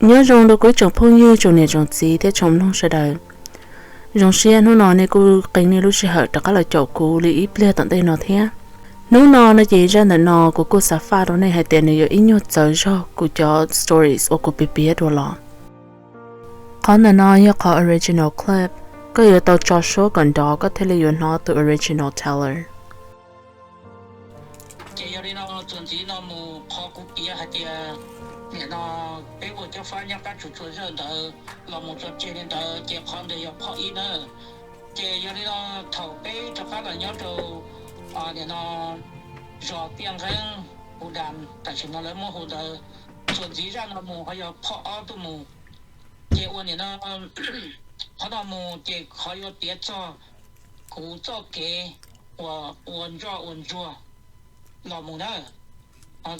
Nyob zoo rau kuv ib tsoom phooj ywg, tsoom niam tsoom txiv thiab tsoom mloog sawv daws. Zoo siab hnub no nej kuj qee nej lub sij hawm rov qab los caum kuv li ib pliag tom ntej no thiab. Hnub no no ces zaj ntawm no kuv kuj xav faj rau nej hais tias nws yog ib nyuag txawv zog kuv cov stories uas kuv piav piav dua los. Qhov ntawm no yog qhov original clip, koj yuav tau tso suab kom nrov koj thiaj li yuav hnov tus original teller. Ces yog li no txuas ntxiv no mus qhov kuv piav hais tias nim no peb ua Cob Fab nyob qab tsuas tsuas zawj ntawd los mus tso tseg li ntawd ces qhov ntawd yog phoj ib na. Ces yog li no thaum peb rov qab los nyob rau nim no zos Tiaj Nqeeb, Bhutan tam sim no lawv muab hu ntawd, txuas ntxiv zaj no mus ho yog phoj ob tuaj mus. Ces ua nim no qhov no mus ces qhov yuav piav txog kuv txoj kev uas ua ntsoj ua ntsuag los mus na.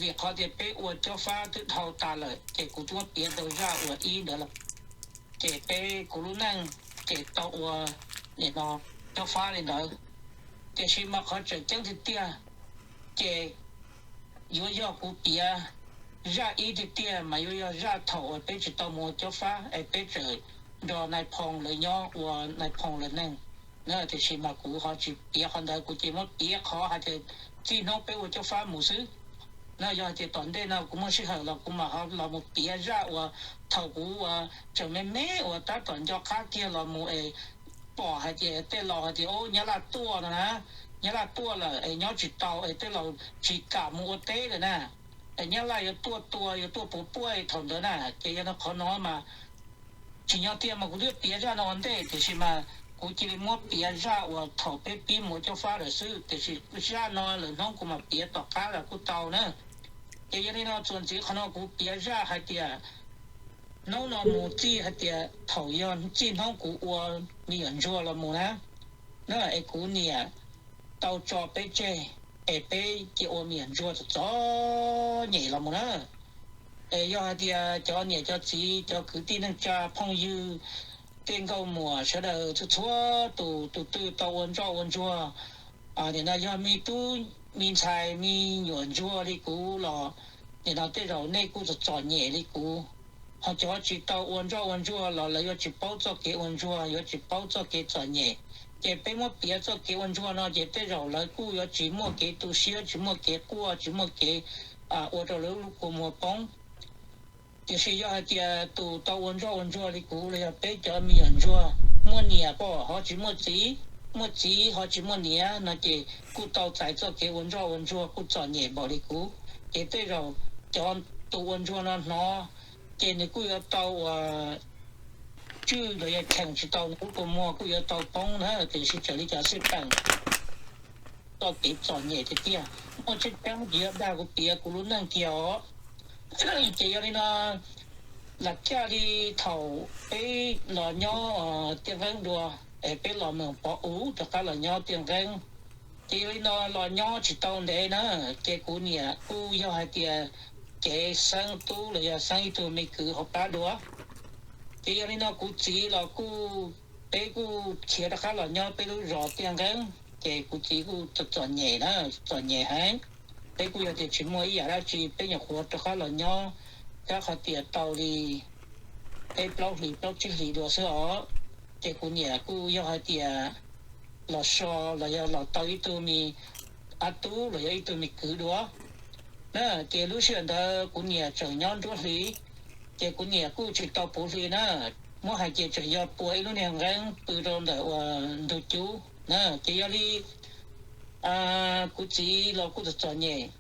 Vim qhov tias peb ua Cob Fab twb dhau tas lawm ces kuv twb muab piav rau zaj uas ib ntawd lawm. Ces peb kuv lub neej ces tau ua nim no Cob Fab li ntawd. Tiam sis mas qhov tseem ceeb tiag tiag ces yuav yog kuv piav zaj ib tiag tiag mas yuav yog zaj thaum uas peb tsis tau mus ua Cob Fab es peb tseem nrog nais phoo lawv nyob ua nais phoo lawv neeg na. Tiam sis mas kuv ho tsis piav qhov ntawd, kuv ces muab piav qhov hais tias txij hnub peb ua Cob Fab mus xwb na. Yog hais tias tom ntej no kuv muaj sij hawm los kuv mam ho los mus piav zaj uas thaum kuv uas tseem me me uas tab tom nco qab kiag los mus es pom hais tias tej laus hais tias ub Nyab Laj tuaj no na, Nyab Laj tuaj lawm es nyob tsis tau es tej laus tsis kam mus ua teb lawm na, es Nyab Laj yuav tuaj tua yuav tuaj puv puaj thaum ntawd na. Ces yog no qhov no mas tsim nyog tiag mas kuv twb piav zaj no ua ntej tiam sis mas kuv cia li muab piav zaj uas thaum peb pib mus ua Cob Fab lawm xwb, tiam sis zaj no lwm hnub kuv mam piav tom qab los kuj tau na. Ces yog li no txuas ntxiv qhov no kuv piav zaj hais tias hnub no mus txij hais tias thaum yog txij hnub kuv ua me nyuam ntsuag los mus na, na es kuv niam tau tso peb tseg es peb cia ua me nyuam ntsuag txom txom nyem los mus na. Es yog hais tias cov niam cov txiv cov kwv tij neej tsa phooj ywg tej nkauj muam sawv daws txhua txhua tus, tus twg tau ua ntsoj ua ntsuag, nim no yog me tub me ntxhais me nyuam ntsuag li kuv los nim no tej zaum nej kuj txom txom nyem li kuv. Ho cov tsis tau ua ntsoj ua ntsuag los lawv yuav tsis paub txoj kev ua ntsuag, yuav tsis paub txoj kev txom nyem. Ces peb muab piav txoj kev ua ntsuag no ces tej zaum lawv kuj yuav tsis muaj kev tu siab, tsis muaj kev quaj, tsis muaj kev ua rau lawv lub kua muag poob. Tiam sis yog hais tias tus tau ua ntsoj ua ntsuag li kuv los yog peb cov me nyuam ntsuag muaj niam pom ho tsis muaj txiv, muaj txiv ho tsis muaj niam no ces kuj tau txais txoj kev ua ntsoj ua ntsuag kuj txom nyem npaum li kuv. Ces tej zaum cov tus ua ntsuag no hnov ces nws kuj yuav tau ua tswj los yog cheem tsis tau nws lub kua muag kuj yuav tau poob na. Tiam sis raws li cov xwm txheej txoj kev txom nyem tiag tiag muaj tseeb tseeb ces yog dag kuv piav kuv lub neej kiag os. Ces yog li no lam caj li thaum peb los nyob Tiaj Nqeeb dua es peb los mus Pov Uv rov qab los nyob Tiaj Nqeeb. Ces yog li no los nyob tsis tau ntev na, ces kuv niam kuj yog hais tias kev xeeb tub los yog xeeb ib tug me kwv hauv plab dua. Ces yog li no kuv txiv los kuj, peb kuj khiav rov qab los nyob peb lub zos Tiaj Nqeeb, ces kuv txiv kuj txom txom nyem na, txom nyem heev. Peb kuj yog tias tsis muaj ib yam dab tsi, peb nyuam qhuav rov qab los nyob, kab qhov tias tau li peb plaub hlis plaub tsib hlis dua xwb os. Ces kuv niam kuj yog hais tias los so los yog los tau ib tug me ab tub los yog ib tug me kwv dua na. Ces lub sij hawm ntawd kuv niam tseem nyob nruab hlis, ces kuv niam kuj tsis tau puv hli na, muab hais ces tseem yog pua ib lub niag nqeeb pw rau ntawm uas ntug cub na. Ces yog li kuv txiv los kuj txom txom nyem,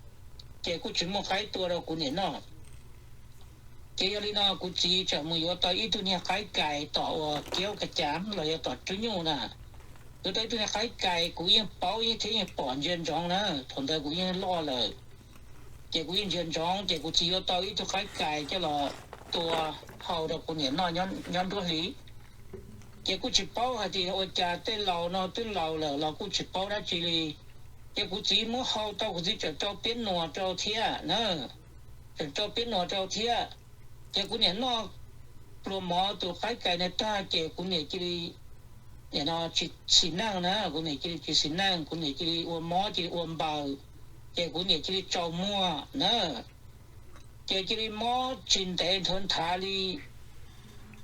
ces kuj tsis muaj qaib tua rau kuv niam noj. Ces yog li no kuv txiv tseem mus yuav tau ib tug niag qaib kais tom uas kiaub ka cas los yog tom rwb nyuj na. Yuav tau ib tug niag qaib kais kuv yeej paub yeej thiab yeej pom ntsia ntsoov na, thaum ntawd kuv yeej loj lawm. Ces kuv yeej ntsia ntsoov ces kuv txiv yuav tau ib tug qaib kais coj los tua hau rau kuv niam noj nyob nruab hlis. Ces kuj tsis paub hais tias ua cas tej laus no twb laus lawm los kuj tsis paub dab tsi li. Ces kuv txiv muab hau tau kuv txiv tseem rau piab nuas rau thiab na, tseem rau piab nuas rau thiab. Ces kuv niam noj pluas mov tus qaib kais na tag ces kuv niam cia li, nim no tsis xis neej na, kuv niam cia li tsis xis neej, kuv niam cia li ua mob cia li ua npaws, ces kuv niam cia li tsaus muag na. Ces cia li mob tsis ntev nthawv nthav li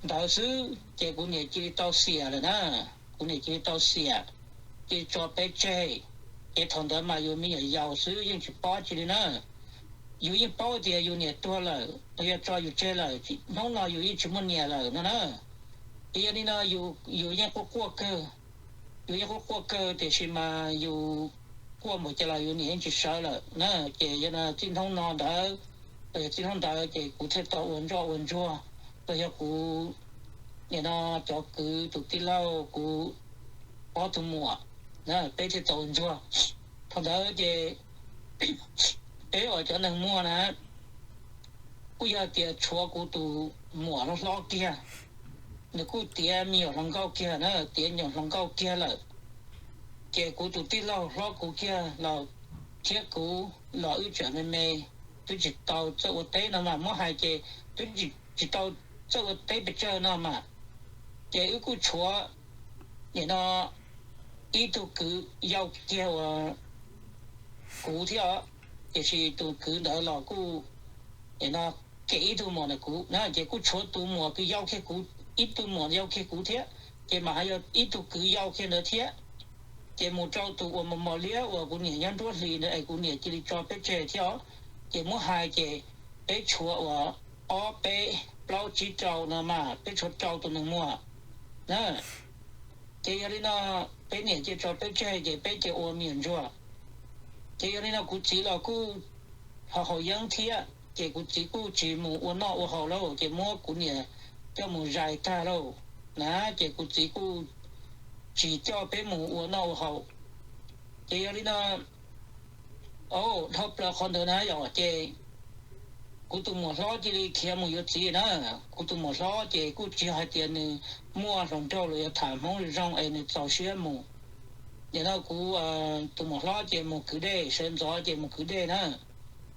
ntawd xwb ces kuv niam cia li tau xiam lawm na. Kuv niam cia li tau xiam, cia li tso peb tseg. Ces thaum ntawd mas yus me nyuam yaus xwb yeej tsis paub tsi li na. Yus yeej paub tias yus niam tuag lawm los yog tso yus tseg lawm, hnub no yus yeej tsis muaj niam lawm no na. Ces yog li no yus yeej quaj quaj kawg, yus yeej quaj quaj kawg tiam sis mas yus quaj npaum cas los yus niam yeej tsis sawv lawm na. Ces yog no txij hnub no ntawd los yog txij hnub ntawd ces kuv thiaj tau ua ntsoj ua ntsuag, los yog kuv nim no cov kwv tus tij laug kuv ob tug muam, peb thiaj tau ua ntsuag. Thaum ntawd ces peb uas cov neeg muag na kuj yog tias tshuav kuv tus muam hlob hlob kiag, nws kuj tiav me nyuam hluas nkauj kiag na, tiav me nyuam hluas nkauj kiag lawm. Ces kuv tus tij laug hlob kuv kiag los thiab kuv los wb tseem me me, twb tsis tau txawj ua teb no mas muab hais ces twb tsis tau txawj ua teb pes tsawg no mas. Ces wb kuj tshuav nim no ib tug kwv yau kiag uas kuv thiab os, tiam sis tus kwv ntawd los kuj nim no kem ib tug muam ntawm kuv na, ces kuj tshuav tus muam kws yau kiag kuv, ib tug muam yau kiag kuv thiab, ces mam yog ib tug kwv yau kiag ntawd thiab. Ces mus rau tus uas mos mos liab uas kuv niam nyob nruab hlis ntawd es kuv niam cia li tso peb tseg thiab os. Ces muab hais ces peb tshuav uas ob peb plaub tsib rau no mas peb tshuav rau tus neeg muag na. Ces yog li no peb niam cia tso peb tseg ces peb cia ua me nyuam ntsuag. Ces yog li no kuv txiv los kuj ho haus yeeb thiab ces kuv txiv kuj tsis mus ua noj ua haus lauj, ces muab kuv niam coj mus zais tag lauj na, ces kuv txiv kuj tsis coj peb mus ua noj ua haus. Ces yog li no dhau plaws qhov ntawd na yom, ces kuv tus muam hlob cia li khiav mus yuav txiv na. Kuv tus muam hlob ces kuj tsis yog hais tias nws muaj hluas nraug los yog tham Hmoob zoo es nws txaus siab mus. Nim no kuv tus muam hlob ces mus kwv dej, sawv ntxov ces mus kwv dej na.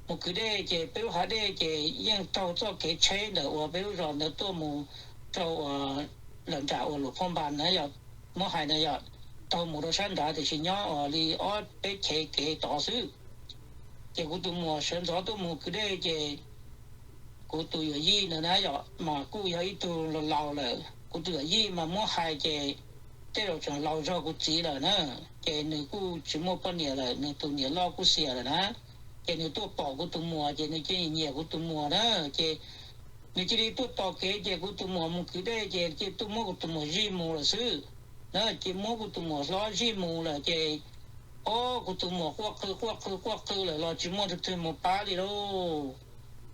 Mus kwv dej ces peb lub hav dej ces yeej taug txoj kev tsheb ntawm uas peb lub zos ntawd tuaj mus rau uas lawm nram uas Luam Phoj Npas na yom, muab hais na yom, taug mus rau sab nrad tiam sis nyob uas li ob peb chev kev tod xwb. Ces kuv tus muam sawv ntxov tuaj mus kwv dej ces kuv tus yawm yij ntawd na yom mas kuj yog ib tug laus laus lawm. Kuv tus yawm yij mas muab hais ces tej zaum tseem laus zog kuv txiv lawm na, ces nws kuj tsis muaj poj niam lawm, nws tus niam loj kuj xiam lawm na. Ces nws tuaj pom kuv tus muam ces nws cia li nyiam kuv tus muam na, ces nws cia li tuaj tos kev ces kuv tus muam mus kwv dej ces cia li tuaj muab kuv tus muam zij mus lawm xwb na. Ces muab kuv tus muam hlob zij mus lawm ces ob kuv tus muam quaj qw quaj qw quaj qw lawm los tsis muaj tus twg mus pab li lauj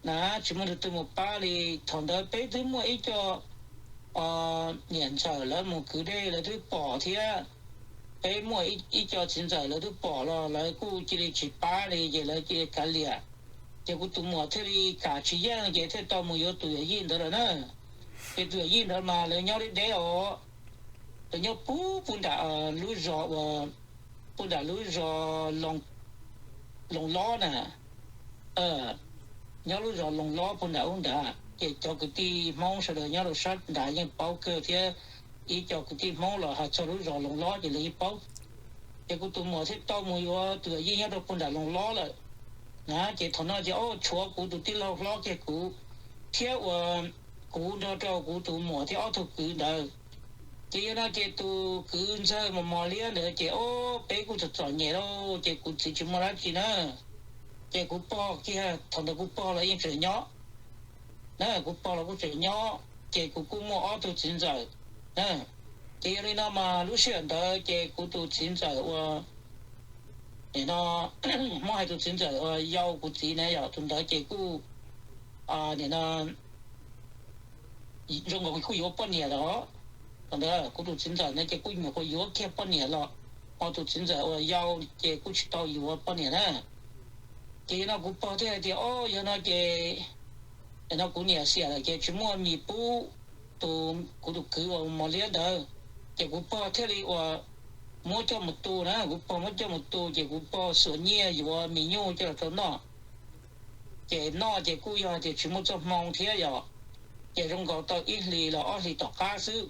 na, tsis muaj tus twg mus pab li. Thaum ntawd peb twb muaj ib co niam ntxawm lawv mus kwv dej lawv twb pom thiab, peb muaj ib co txiv ntxawm lawv twb pom los lawv kuj cia li tsis pab li ces lawv cia li kav liam. Ces kuv tus muam thiaj li kam tsis yeej ces thiaj tau mus yuav tus yawm yij ntawd lawm na. Ces tus yawm yij ntawd mas lawv nyob deb deb os, lawv nyob puag puag nram lub zos uas puag nram lub zos Loos Lob na, nyob lub zos Loos Lob puag nram ub nrad. Ces cov kwv tij Hmoob sawv daws nyob rau sab nrad yeej paub kawg thiab, ib co kwv tij Hmoob los hais txog lub zos Loos Lob ces lawv yeej paub. Ces kuv tus muam thiaj tau mus yuav tus yawm yij nyob rau puag nram Loos Lob lawm na. Ces thaum no ces ob tshuav kuv tus tij laug hlob kiag kuv thiab uas kuv nrog rau kuv tus muam thiab ob tug kwv ntawd. Ces yog no ces tus kwv ntxawg mos mos liab ntawd ces ob peb kuj txom txom nyem lauj, ces kuv txiv tsis muaj dab tsi na. Ces kuv pog kiag, thaum ntawd kuv pog los yeej tseem nyob na, kuv pog los kuj tseem nyob, ces kuv kuj muaj ob tug txiv ntxawm na. Ces yog li no mas lub sij hawm ntawd ces kuv tus txiv ntxawm uas nim no muab hais tus txiv ntxawm uas yau kuv txiv na yom, tus ntawd ces kuj nim no zoo nkaus kuj yuav poj niam lawm. Thaum ntawd kuv tus txiv ntxawm na ces kuj nyuam qhuav yuav kiag poj niam los, ho tus txiv ntxawm uas yau ces kuj tsis tau yuav poj niam na. Ces yog no kuv pog thiaj hais tias, o, yog no ces, nim no kuv niam xiam lawm ces tsis muaj mis pub tus, kuv tus kwv uas mos liab ntawd. Ces kuv pog thiaj li uas muab coj mus tu na, kuv pog muab coj mus tu ces kuv pog xuas nyiaj yuav mis nyuj coj los rau noj. Ces noj ces kuj yog tias tsis muaj txoj hmoo thiab yom, ces zoo nkaus tau ib hlis los ob hlis tom qab xwb,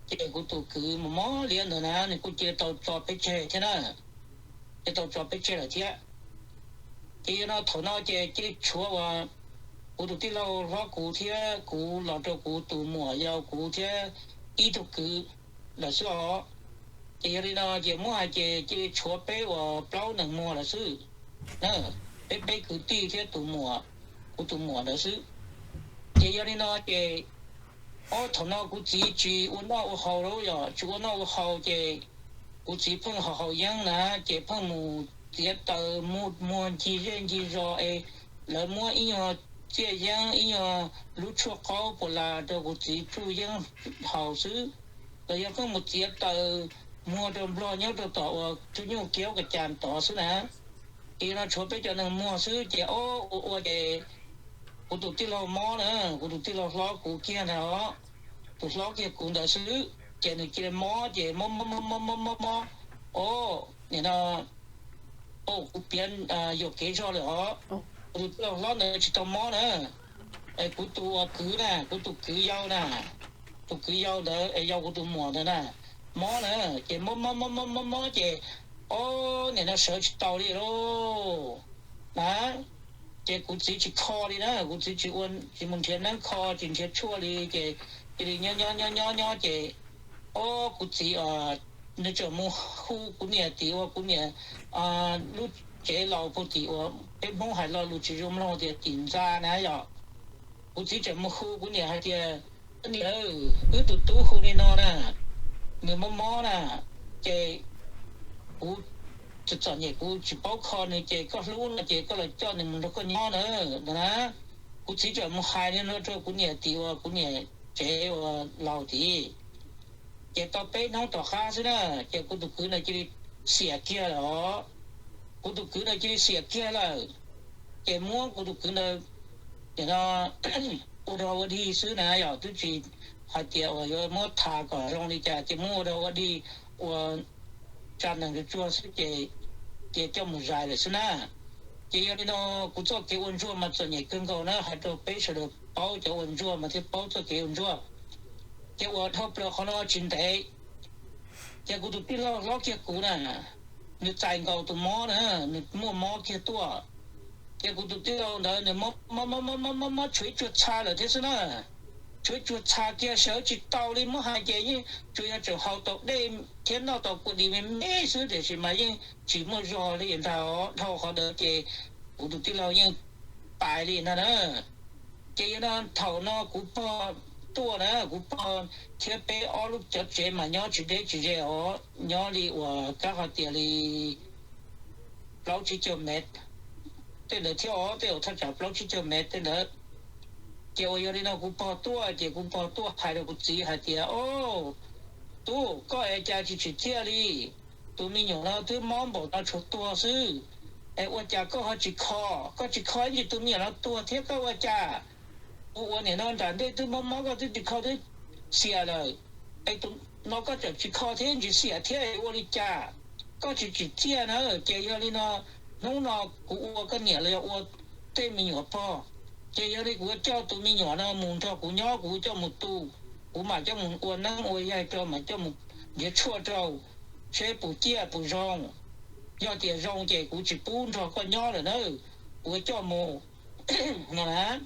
ces kuv tus kwv mos mos liab ntawd na nws kuj cia li tau tso peb tseg thiab na, cia li tau tso peb tseg lawm thiab. Ces yog no thaum no ces cia li tshuav uas kuv tus tij laug hlob kuv thiab kuv los rau kuv tus muam yau kuv thiab ib tug kwv lawm xwb os. Ces yog li no ces muab hais ces cia li tshuav peb uas plaub nees muag lawm xwb na, peb peb kwv tij thiab tus muam, kuv tus muam ntawd xwb. Ces yog li no ces, ob, thaum no kuv txiv tsis ua noj ua haus lawm, yog tsis ua noj ua haus ces kuv txiv pheej haus haus yeeb na, ces pheej mus txiav taws muag ncig zej ncig zos es lawv muab ib nyuag txiaj yeeb ib nyuag lub tshuaj qaub puas las rau kuv txiv tsuj yeeb haus xwb, los yog pheej mus txiav taws muag rau nplog nyob rau tom uas tsuj nyuj kiaub ka cas tod xwb na. Ces no tshuav peb cov neeg muag xwb ces ob, ua ua ces kuv tus tij laug mob na, kuv tus tij laug hlob kuv kiag ntag os, tus hlob kiag kuv ntawd xwb, ces nws cia li mob ces mob mob mob mob mob mob mob, o, nim no, o, kuv piav yuam kev zog lawm os. Kuv tus tij laug hlob ntawd tsis tau mob na, kuv tus uas kwv na, kuv tus kwv yau na, tus kwv yau ntawd es yau kuv tus muam ntawd na, mob na, ces mob mob mob mob mob mob ces, o, nim no sawv tsis tau li lauj na. Ces kuv txiv tsis kho li na, kuv txiv tsis ua, tsis mus nrhiav neeb kho tsis nrhiav tshuaj li ces cia li nyob nyob nyob nyob nyob ces, o, kuv txiv, nws tseem mus hu kuv niam tim uas kuv niam lub tsev laus puag tim uas peb Hmoob hais lo lus tsis zoo mloog tias tim ntxa na yom. Kuv txiv tseem mus hu kuv niam hais tias, niam, wb tus tub hu li no na, nws mob mob na, ces kuv txom txom nyem kuv tsis paub kho nws ces koj hlub no ces koj los coj nws mus nrog koj nyob na, no na. Kuv txiv tseem mus hais li no rau kuv niam tim uas kuv niam tsev uas laus tid. Ces tau peb hnub tom qab xwb na, ces kuv tus kwv ntawd cia li xiam kiag lawm os. Kuv tus kwv ntawd cia li xiam kiag lawm, ces muab kuv tus kwv ntawd nim no ua dog ua dig xwb na yom, twb tsis hais tias uas yuav muab tha kom zoo li cas, ces muab ua dog ua dig ua tsa nees tsuag tsuag xwb ces, ces coj mus zais lawm xwb na. Ces yog li no, kuv txoj kev ua ntsuag mas txom nyem kawg nkaus na, hais rau peb sawv daws paub, cov ua ntsuag mas thiaj paub txoj kev ua ntsuag. Ces uas dhau plaws qhov no tsis ntev, ces kuv tus tij laug hlob kiag kuv na, nws txais nkaus tus mob na, nws muaj mob kiag tuaj. Ces kuv tus tij laug ntawd nws mob mob mob mob mob mob tshuav ib tsuag txha lawm thiab xwb na. Tshuav ib tsuag txha kiag sawv tsis tau li, muab hais ces yeej tsuas yog tseem haus tau dej thiab noj tau kua dis me me xwb, tiam sis mas yeej tsis muaj zog li ntag. Dhau qhov ntawd ces kuv tus tij laug yeej pais li ntag na. Ces yog no thaum no kuv pog tuaj na, kuv pog thiab peb ob lub cov tsev mas nyob tsis deb tsis ze os, nyob li uas kab hais tias li plaub tsib caug mev tej ntawd thiab os, tej uas thaj tsam plaub tsib caug mev tej ntawd. Ces uas yog li no kuv pog tuaj ces kuv pog tuaj hais rau kuv txiv hais tias, o, tub, koj es cas tsis tsim txiaj li? Tus me nyuam no twb mob npaum no tshuav tuag xwb, es ua cas koj ho tsis kho? Koj tsis kho ib ntsis tus me nyuam no tuag thiab koj ua cas? Kuv ua niam no nram ntej twb mob mob koj twb tsis kho twb xiam lawm, es tus no koj tseem tsis kho thiab ntsis xiam thiab ua li cas? Koj tsis tsim txiaj na. Ces yog li no, hnub no kuv ua koj niam los yog ua tej me nyuam pog, ces yog li kuv yuav coj tus me nyuam no mus nrog kuv nyob, kuv coj mus tu, kuv mam coj mus ua neeb ua yaig rau, mam coj mus nrhiav tshuaj rau, seb puas ciaj puas zoo. Yog tias zoo ces kuv tsis pub nrog koj nyob lawm na, kuv yuav coj mus no na.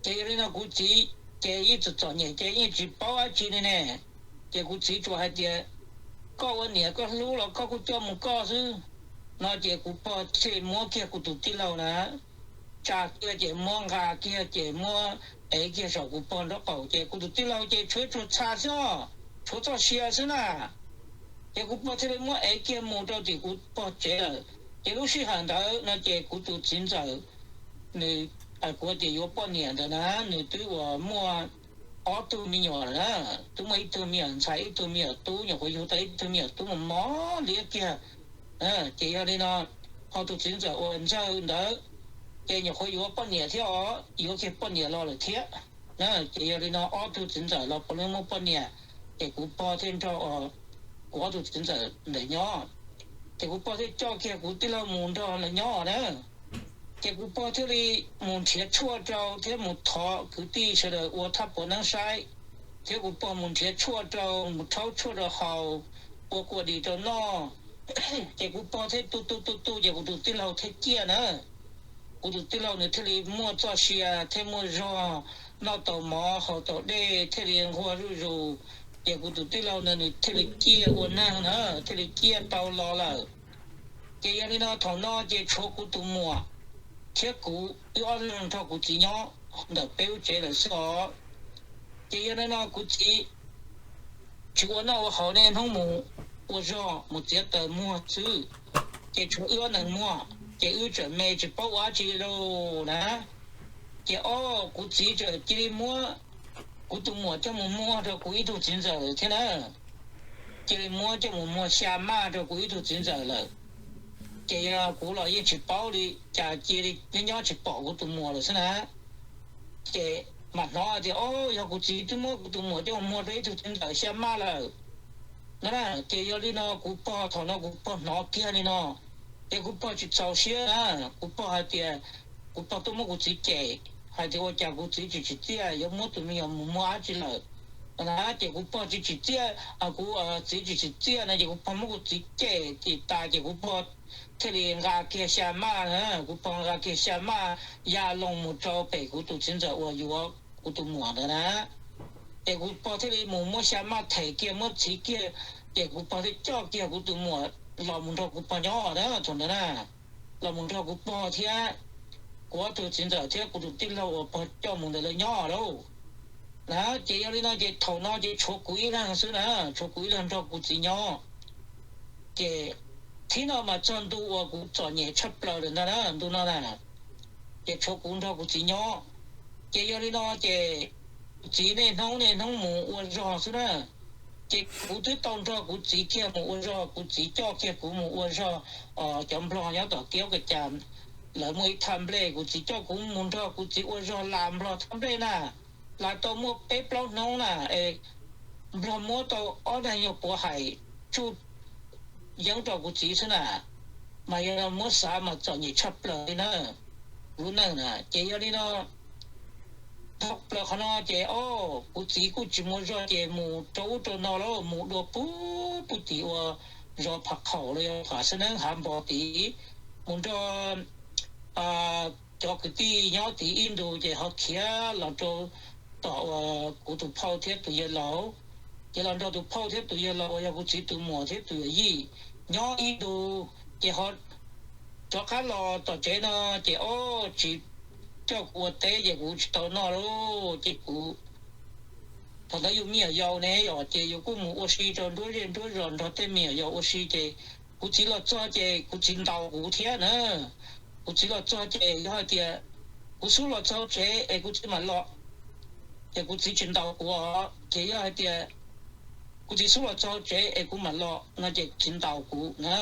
Ces yog li no kuv txiv ces yeej txom txom nyem ces yeej tsis paub dab tsi li ne. Ces kuv txiv tsuas hais tias, koj ua niam koj hlub los koj kuj coj mus koj xwb no. Ces kuv pog thiaj muab kiag kuv tus tij laug na, tsa kiag ces muab nqa kiag ces muab ev kiag saum kuv pog nraub qaum, ces kuv tus tij laug ces tshuav tsuag txha xwb os, tshuav txoj sia xwb na. Ces kuv pog thiaj li muab ev kiag mus rau tim kuv pog tsev lawm. Ces lub sij hawm ntawd no ces kuv tus txiv ntxawm, nws, kuv tias yuav poj niam ntawd na, nws twb uas muaj ob tug me nyuam lawm na, twb muaj ib tug me nyuam ntxhais ib tug me nyuam tub, nyuam qhuav yug tau ib tug me nyuam tub mos mos liab kiag. Ces yog li no, ho tus txiv ntxawm uas ntxawg ntawd, ces nyuam qhuav yuav poj niam thiab os, yuav kiag poj niam los lawm thiab. Ces yog li no ob tug txiv ntxawm los puav leej muaj poj niam, ces kuv pog thiaj nrog kuv ob tug txiv ntxawm ntawd nyob. Ces kuv pog thiaj coj kiag kuv tij laug mus nrog lawv nyob na. Ces kuv pog thiaj li mus nrhiav tshuaj rau thiab mus thov kwv tij sawv daws ua thaj puav neeb saib, thiab kuv pog mus nrhiav tshuaj rau, mus rhaub tshuaj rau haus, ua kua dis rau noj. Ces kuv pog thiaj tu tu tu tu ces kuv tus tij laug thiaj ciaj na. kuv tus tij laug nws thiaj li muaj txoj sia thiab muaj zog, noj tau mov haus tau dej thiaj li nquag zuj zus. Ces kuv tus tij laug ntawd nws thiaj li ciaj ua neeg na, thiaj li ciaj tau los lawm. Ces yog li no thaum no ces tshuav kuv tus muam thiab kuv wb ob leeg nrog kuv txiv nyob ntawm peb lub tsev lawm xwb os. Ces yog li no kuv txiv tsis ua noj ua haus niaj hnub mus ua zog mus txiav taws muag xwb, ces tshuav wb ob leeg muag, ces wb tseem me tsis paub ua dab tsi lauj na. Ces o, kuv txiv tseem cia li muab kuv tus muam coj mus muag rau kuv ib tug txiv ntxawm thiab na. Cia li muab coj mus muag xya maj rau kuv ib tug txiv ntxawm lawm. Ces yog kuv los yeej tsis paub li, cas cia li nyob nyob tsis pom kuv tus muam lawm xwb na. Ces mam hnov tias o, yog kuv txiv twb muab kuv tus muam coj mus muag rau ib tug txiv ntxawm xya maj lawm no na. Ces yog li no kuv pog thaum no kuv pog hnov kiag li no, ces kuv pog tsis txaus siab na. Kuv pog hais tias, kuv pog tuaj muab kuv txiv cem, hais tias ua cas kuv txiv tsis tsim txiaj yuav muab tus me nyuam mus muag dab tsi lawm no na. Ces kuv pog tsis tsim txiaj, kuv txiv tsis tsim txiaj no ces kuv pog muab kuv txiv cem ces tas ces kuv pog thiaj li nqa kiag xya maj na, kuv pog nqa kiag xya maj ya loo mus rau pem kuv tus txiv ntxawm uas yuav kuv tus muam ntawd na. Ces kuv pog thiaj li mus muab xya maj them kiag muab txiv kiag, ces kuv pog thiaj coj kiag kuv tus muam los mus nrog kuv pog nyob na thaum ntawd na. Los mus nrog kuv pog thiab kuv ob tug txiv ntxawm thiab kuv tus tij laug uas pog coj mus ntawd lawv nyob lauj na. Ces yog li no ces thaum no ces tshuav kuv ib leeg xwb na, tshuav kuv ib leeg nrog kuv txiv nyob. Ces thib no mas txog ntu uas kuv txom nyem tshaj plaws lawm ntag na, ntu no na, ces tshuav kuv nrog kuv txiv nyob. Ces yog li no ces kuv txiv niaj hnub niaj hnub mus ua zog xwb na. Ces kuv twb tau nrog kuv txiv kiag mus ua zog, kuv txiv coj kiag kuv mus ua zog cov nplog nyob tom kiab ka cas, lawv muaj ib thaj nplej, kuv txiv coj kuv mus nrog kuv txiv ua zog las nplog thaj nplej na. Las tau muaj peb plaub hnub na, es nplog muab tau ob daig nyuag puav hais tsuj yeeb rau kuv txiv xwb na. Mas yog muab xav mas txom nyem tshaj plaws li na, lub neej na. Ces yog li no, dhau plaws qhov no ces o, kuv txiv kuj tsis muaj zog ces mus rau ub rau no lauj, mus dua puag puag tim uas zos Phav Qhaum los yog Phav Xab Neeb Hav Npov tid, mus nrog cov kwv tij nyob tid ib ntus ces ho khiav los rau tom uas kuv tus phauj thiab tus yawg laus. Ces los nrog tus phauj thiab tus yawg laus uas yog kuv txiv tus muam thiab tus yawm yij nyob ib ntus, ces ho rov qab los tom tsev no, ces o, tsis coj kuv ua teb ces kuv tsis tau noj lauj. Ces kuv thaum ntawd yus me nyuam yaus ne yom, ces yus kuj mus ua si rau nruab zej nruab zos nrog tej me nyuam yaus ua si ces kuv txiv los txog ces kuv txiv ntaus kuv thiab na. Kuv txiv los txog ces yog hais tias kuv xub los txog tsev es kuv txiv mam los, ces kuv txiv tsis ntaus kuv os. Ces yog hais tias kuv txiv xub los txog tsev es kuv mam los no ces kuv txiv ntaus kuv na.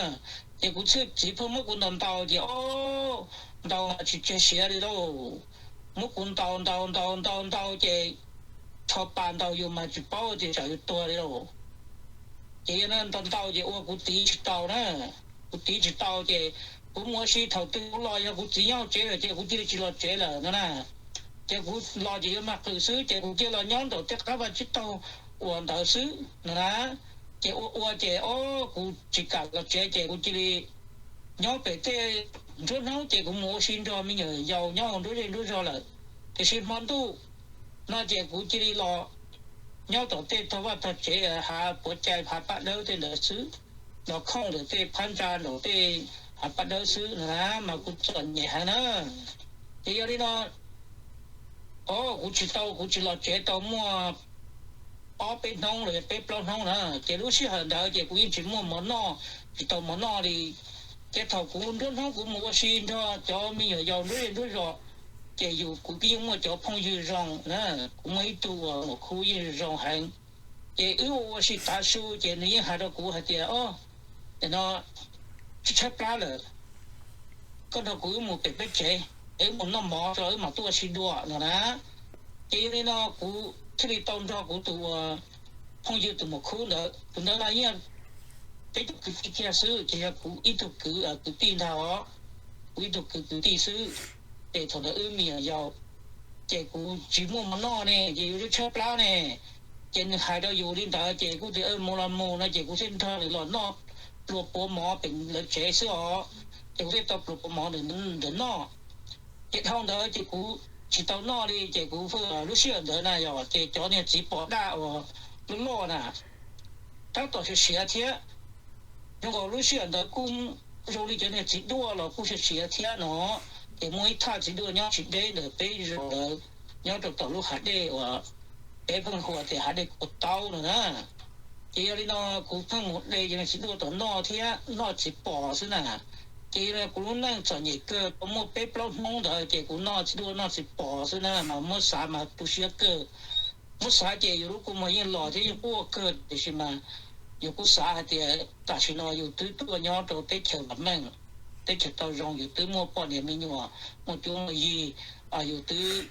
Ces kuv txiv pheej muab kuv ntaus ntaus ces o, ntaus mas tsis tseg siav li lauj. Muab kuv ntaus ntaus ntaus ntaus ntaus ces rho pas ntaus yus mas tsis paub tias tsam yus tuag li lauj. Ces yog no ntaus ntaus ces ua kuv tiv tsis tau na. Kuv tiv tsis tau ces kuv mus ua si, thaum twg kuv los yog kuv txiv nyob hauv tsev lawm ces kuv cia li tsis los tsev lawm no na. Ces kuv los ces yuav mag qws xwb ces kuv cia li los nyob nraum tej qab vaj tsib taug uas ntawd xwb no na. Ces ua ua ces o, kuv tsis kam los tsev ces kuv cia li nyob pem tej nruab hnub ces kuv mus ua si nrog me nyuam yaus nyob hauv nruab zej nruab zog lawm. Tiam sis hmo ntuj no ces kuv cia li los nyob tom tej tog vaj tog tsev, hav puav cai hav paj dawb tej ntawd xwb, los khooj ntawm tej phab ntsa nraum tej hav paj dawb xwb no na, mas kuv txom nyem heev na. Ces yog li no, o, kuv tsis tau, kuv tsis los tsev tau muaj ob peb hnub los yog peb plaub hnub na, ces lub sij hawm ntawd ces kuv yeej tsis muaj mov noj, tsis tau mov noj li. Ces thaum kuv nruab hnub kuv mus ua si nrog cov me nyuam yaus nruab zej nruab zos, ces yus kuv yeej muaj cov phooj ywg zoo na, kuv muaj ib tug uas muam khub yeej zoo heev. Ces wb ua ua si tav su ces nws yeej hais rau kuv hais tias, o, nim no tshaib tshaib plab lawm, koj nrog kuv wb mus pem peb tsev, es wb mus noj mov tso wb mam tuaj ua si dua no na. Ces yog li no kuv thiaj li tau nrog kuv tus uas phooj ywg tus muam khub ntawd, tus ntawd no yeej peb tug kwv tij kiag xwb, ces yog kuv ib tug kwv, kwv tij ntag os, kuv ib tug kwv kwv tij xwb. Ces thaum ntawd wb me nyuam yaus, ces kuv tsis muaj mov noj ne, ces yus tshaib plab ne, ces nws hais rau yus li ntawd ces kuv tias mus los mus no ces kuv thiaj nrog nws los noj pluas puav mov pem lawv tsev xwb os. Ces kuv thiaj tau pluas puav mov ntawm noj. Ces dhau ntawd ces kuv tsis tau noj li, ces kuv, lub sij hawm ntawd na yog ces cov niag txiv pos daj uas loj loj na tab tom siav siav thiab. Zoo nkaus lub sij hawm ntawd kuj zoo li cov niag txiv duaj los kuj siav siav thiab no, ces muaj ib thaj txiv duaj nyob tsis deb ntawm peb zos lawm, nyob rau tom lub hav dej uas peb pheej hu tias hav dej Kua Taub no na. Ces yog li no kuv pheej mus de cov niag txiv duaj tom noj thiab noj txiv pos xwb na. Ces yog li kuv lub neej txom nyem kawg tau muaj peb plaub hnub ntawd ces kuv noj txiv duaj noj txiv pos xwb na, mas muab xav mas tu siab kawg. Muab xav ces yus lub kua muag yeej los thiab yeej quaj kawg, tiam sis mas yus kuj xav hais tias tam sim no yus twb tuaj nyob rau teb chaws vam meej, teb chaws tau zoo, yus twb muaj poj niam me nyuam, muaj cuab muaj yig, yus twb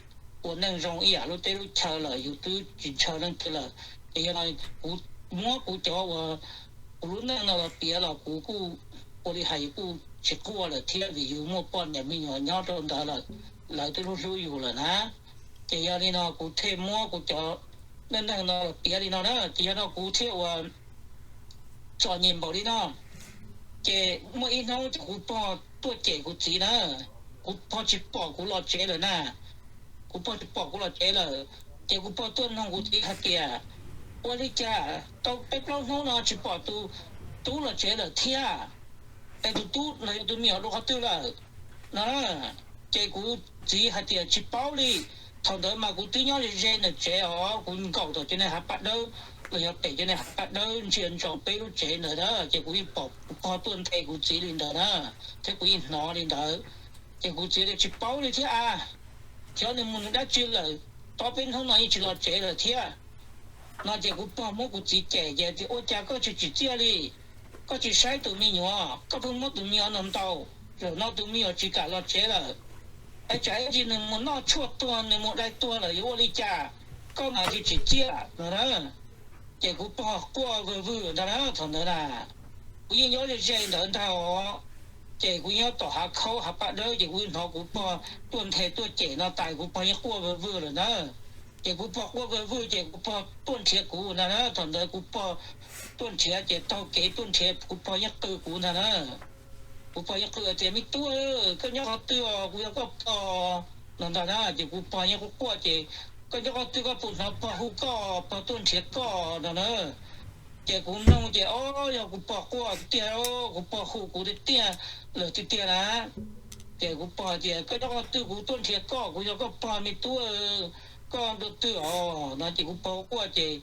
ua neej zoo ib yam lub teb lub chaw lawm, yus twb tsis ntshaw leej twg lawm. Ces yog no kuv muab kuv cov uas kuv lub neej no los piav los kuv kuj ua li hais yus kuj tsis quaj lawm thiab, vim yus muaj poj niam me nyuam nyob rau ntawd lawm, lawv twb hlub hlub yus lawm na. Ces yog li no kuv thiaj muab kuv cov neej neeg no los piav li no na, ces yog no kuv thiaj ua txom nyem npaum li no. Ces muaj ib hnub ces kuv pog tuaj cem kuv txiv na, kuv pog tsis pom kuv los tsev lawm na, kuv pog tsis pom kuv los tsev lawm. Ces kuv pog tuaj nug kuv txiv hais tias, ua li cas tau peb plaub hnub no tsis pom tus tub los tsev lawm thiab? Es tus tub los yog tus me nyuam dua qhov twg lawm no? Ces kuv txiv hais tias tsis paub li, thaum ntawd mas kuv twb nyob ze ze ntawm tsev os, kuv nkaum tom cov niag hav paj dawb los yog pem cov niag hav paj dawb ntsia ntsoov peb lub tsev ntawd na, ces kuv yeej pom kuv pog tuaj nthe kuv txiv li ntawd na, thiab kuv yeej hnov li ntawd. Ces kuv txiv tias tsis paub li thiab a, xyov nws mus nws dab tsi lawm, tau peb hnub no yeej tsis los tsev lawm thiab no. Ces kuv pog muab kuv txiv cem ces tias ua cas koj tsis tsim txiaj li, koj tsis saib tus me nyuam, koj pheej muab tus me nyuam ntaus ntaus, zaum no tus me nyuam tsis kam los tsev lawm. Es tsam ib ntsis nws mus noj tshuaj tuag nws mus dai tuag lawm yuav ua li cas, koj mas tsis tsim txiaj no na. Ces kuv pog quaj vwg vwg ntag na thaum ntawd na. Kuv yeej nyob ze ze ntawd ntag os. Ces kuv nyob tom hav khaub hav paj dawb ces kuv hnov kuv pog tuaj nthe tuaj cem no tas kuv pog yeej quaj vwg vwg lawm na. Ces kuv pog quaj vwg vwg ces kuv pog tuaj nrhiav kuv ntag na. Thaum ntawd kuv pog tuaj nrhiav ces taug kev tuaj nrhiav kuv pog yeej qw kuv ntag na. Kuv pog yeej qw tias me tub, koj nyob qhov twg os, kuv yog koj pog no ntag na. Ces kuv pog yeej quaj quaj ces koj nyob qhov twg koj puas hnov pog hu koj, pog tuaj nrhiav koj no na. Ces kuv mloog ces o, yog kuv pog quaj tiag tiag, kuv pog hu kuv tiag tiag lawm tiag tiag na. Ces kuv pog tias koj nyob qhov twg kuv tuaj nrhiav koj, kuv yog koj pog me tub, koj dua twg os no. Ces kuv pog quaj ces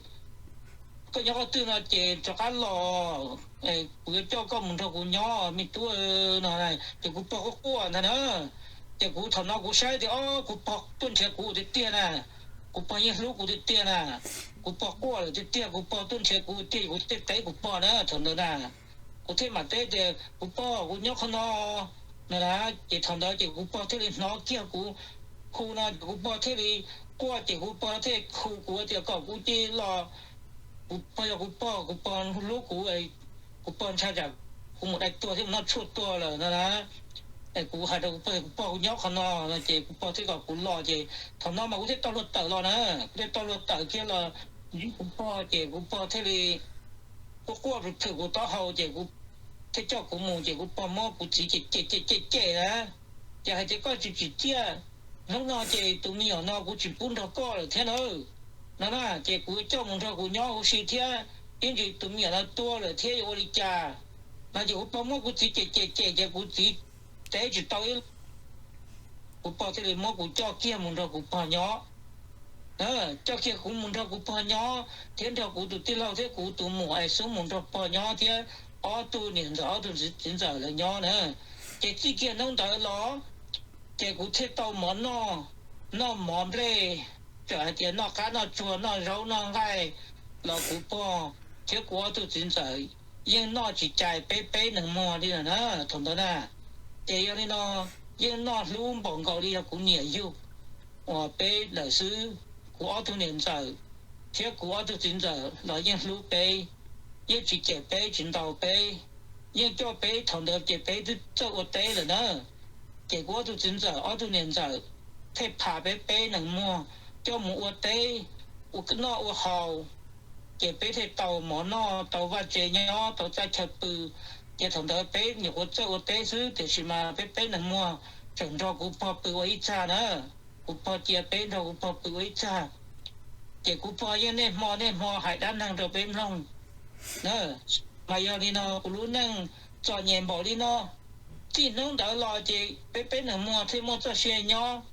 koj nyob qhov twg no ces rov qab los, kuv yuav coj koj mus nrog kuv nyob me tub no. Ces kuv pog quaj quaj ntag na. Ces kuv thaum no kuv saib tias o, kuv pog tuaj nrhiav kuv tiag tiag na, kuv pog yeej hlub kuv tiag tiag na. Kuv pog quaj lawm tiag tiag, kuv pog tuaj nrhiav kuv tiag, kuv thiaj teb kuv pog na thaum ntawd na. Kuv thiaj mam teb tias kuv pog kuv nyob qhov no no na. Ces thaum ntawd ces kuv pog thiaj li hnov kiag kuv hu no ces kuv pog thiaj li quaj ces kuv pog thiaj hu kuv tias kom kuv cia li los, kuv pog yog kuv pog, kuv pog hlub kuv, kuv pog ntshai tsam kuv mus dai tuag thiab mus noj tshuaj tuag lawm no na. Es kuv hais rau kuv pog, kuv pog kuv nyob qhov no no ces kuv pog thiaj kom kuv los ces thaum no mas kuv thiaj tau luag tawm los na. Kuv thiaj tau luag tawm kiag los ntsib kuv pog ces kuv pog thiaj li quaj quaj plhws kuv taub hau ces kuv thiaj coj kuv mus ces kuv pog muab kuv txiv cem cem cem cem cem na. Ces hais tias koj tsis tsim txiaj, hnub no ces tus me nyuam no kuv tsis pub nrog koj lawm thiab na no na. Ces kuv coj mus nrog kuv nyob huv si thiab, ib ntsis tus me nyuam no tuag lawm thiab yuav ua li cas no. Ces kuv pog muab kuv txiv cem cem cem ces kuv txiv teb tsis tau ib kuv pog thiaj li muab kuv coj kiag mus nrog kuv pog nyob. Coj kiag kuv mus nrog kuv pog nyob thiab nrog kuv tus tij laug thiab kuv tus muam es xub mus nrog pog nyob thiab ob tug niam ntxawm ob tug txiv ntxawm lawv nyob na. Ces txij kiag hnub ntawd los ces kuv thiaj tau mov noj, noj mov nplej, txawm hais tias noj qab noj tsuag noj zaub noj nqaij los kuv pog thiab kuv ob tug txiv ntxawm yeej noj tsis cais peb peb neeg muag li lawm na thaum ntawd na. Ces yog li no yeej noj hlub npaum nkaus li yog kuv niam yug uas peb lawm xwb. Kuv ob tug niam ntxawm thiab kuv ob tug txiv ntxawm los yeej hlub peb, yeej tsis cem peb tsis ntaus peb, yeej coj peb thaum ntawd ces peb twb txawj ua teb lawm na. Ces kuv ob tug txiv ntxawm ob tug niam ntxawm thiaj pham peb peb neeg muag coj mus ua teb, ua noj ua haus, ces peb thiaj tau mov noj, tau vaj tse nyob, tau txaj chaw pw. Ces thaum ntawd peb nyuam qhuav txawj ua teb xwb tiam sis mas peb peb neeg muag tseem nrog kuv pog pw ua ib txaj na. Kuv pog cia peb nrog kuv pog pw ua ib txaj, ces kuv pog yeej niaj hmo niaj hmo hais dab neeg rau peb mloog na. Mas yog li no kuv lub neej txom nyem npaum li no, txij hnub ntawd los ces peb peb nus muag thiaj muaj txoj sia nyob,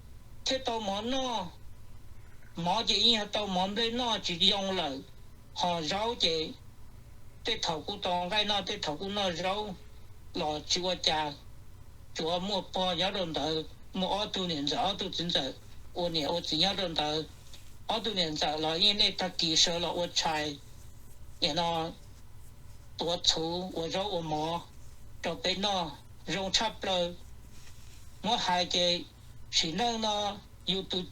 thiaj tau mov noj. Mov ces yeej yog tau mov nplej noj tsis yoo lawm, ho zaub ces tej thaum kuj tau nqaij noj tej thaum kuj noj zaub los tsis ua cas. Tsuas muaj pog nyob rau ntawd, muaj ob tug niam ntxawm ob tug txiv ntxawm ua niam ua txiv nyob rau ntawd. Ob tug niam ntxawm los yeej niaj tag kis sawv los ua tshais, nim no tuav txhuv ua zaub ua mov rau peb noj zoo tshaj plaws. Muab hais ces sim neej no yus tus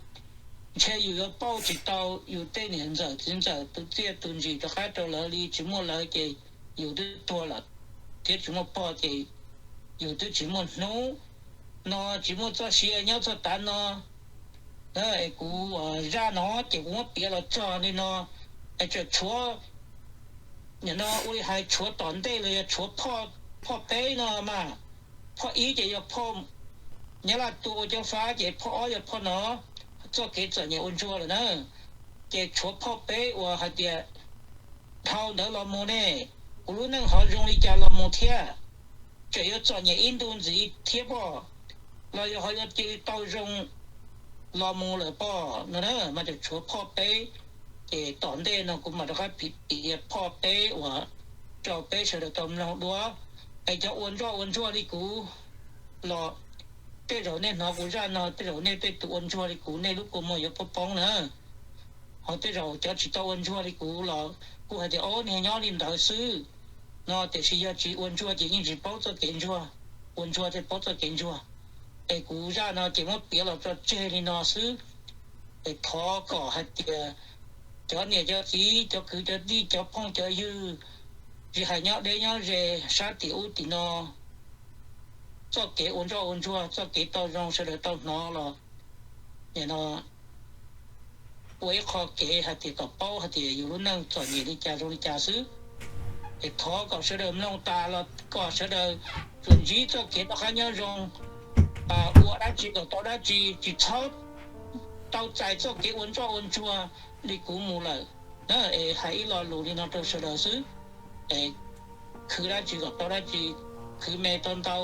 ntshe yus yuav pauj tsis tau yus tej niam ntxawm txiv ntxawm tus txiaj tus ntsim rov qab rau lawv li, tsis muaj lawv ces yus twb tuag lawm thiab tsis muaj pog ces yus twb tsis muaj hnub no tsis muaj txoj sia nyob txog tav no. Es kuv zaj no ces kuv muab piav los txog li no, es tseem tshuav, nim no ua li hais tshuav tom ntej los yog tshuav phoj peb no mas, phoj ib ces yog phoj Nyab Laj tua ua Cob Fab ces phoj ob yog phoj no, txoj kev txom nyem ua ntsuag lawm na. Ces tshuav phoj peb uas hais tias dhau ntawd los mus ne, kuv lub neej ho zoo li cas los mus thiab, tseem yuav txom nyem ib ntu ntxiv thiab pob, los yog ho yuav cia li tau zoo los mus lawm pob no na. Mas tseem tshuav phoj peb, ces tom ntej no kuv mam rov qab piav phoj peb uas rau peb sawv daws tau mloog dua. Es cov ua ntsoj ua ntsuag li kuv los, tej zaum nej hnov kuv zaj no tej zaum nej tej tus ua ntsuag li kuv nej lub kua muag yuav poob poob na. Ho tej zaum cov tsis tau ua ntsuag li kuv los kuj hais tias o niag nyob li ntawd xwb no, tiam sis yog tsis ua ntsuag ces yeej tsis paub txoj kev ntsuag, ua ntsuag thiaj paub txoj kev ntsuag. Es kuv zaj no ces muab piav los tso tseg li no xwb. Es thov kom hais tias cov niam cov txiv cov kwv cov tij cov phooj cov ywg, tsis hais nyob deb nyob ze sab tim ub tim no, txoj kev ua ntsoj ua ntsuag txoj kev tau zoo sawv daws tau hnov los, nim no ua ib qho kev hais tias kom paub hais tias yus lub neej txom nyem li cas zoo li cas xwb. Es thov kom sawv daws mloog tas los kom sawv daws tsuas ntsib txoj kev noj qab nyob zoo, ua dab tsi kom tau dab tsi, tsis txhob tau txais txoj kev ua ntsoj ua ntsuag li kuv mus lawm. Es hais ib lo lus li no rau sawv daws xwb. Es khwv dab tsi kom tau dab tsi, khwv me tau ntau,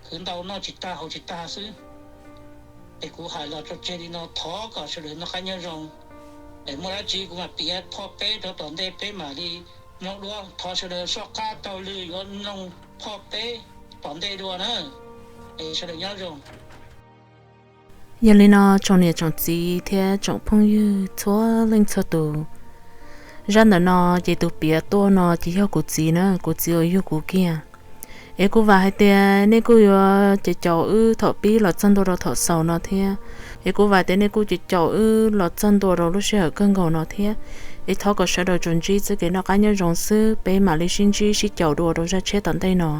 khwv ntau noj tsis tag haus tsis tag xwb. Es kuv hais los tso tseg li no, thov kom sawv daws noj qab nyob zoo. Es muaj dab tsi kuv mam piav phoj peb rau tom ntej peb mam li mloog dua. Thov sawv daws soj qab taug lw yuav mloog phoj peb tom ntej dua na. Es sawv daws nyob zoo. Yog li no tsoom niam tsoom txiv thiab tsoom phooj ywg txhua leej txhua tus, zaj ntawm no ces tus piav tuaj no ces yog kuv txiv na, kuv txiv uas yug kuv kiag. Es kuv vam hais tias nej kuj yuav caum caum wb thaum pib los txog ntua rau thaum xaus no thiab. Es kuv vam tias nej kuj caum caum wb los txog ntua rau lub sij hawm kawg nkaus no thiab. Es thov kom sawv daws tsuas ntsib txoj kev noj qab nyob zoo xwb, peb mam li sib ntsib sib caum dua rau zaj tshiab tom ntej no.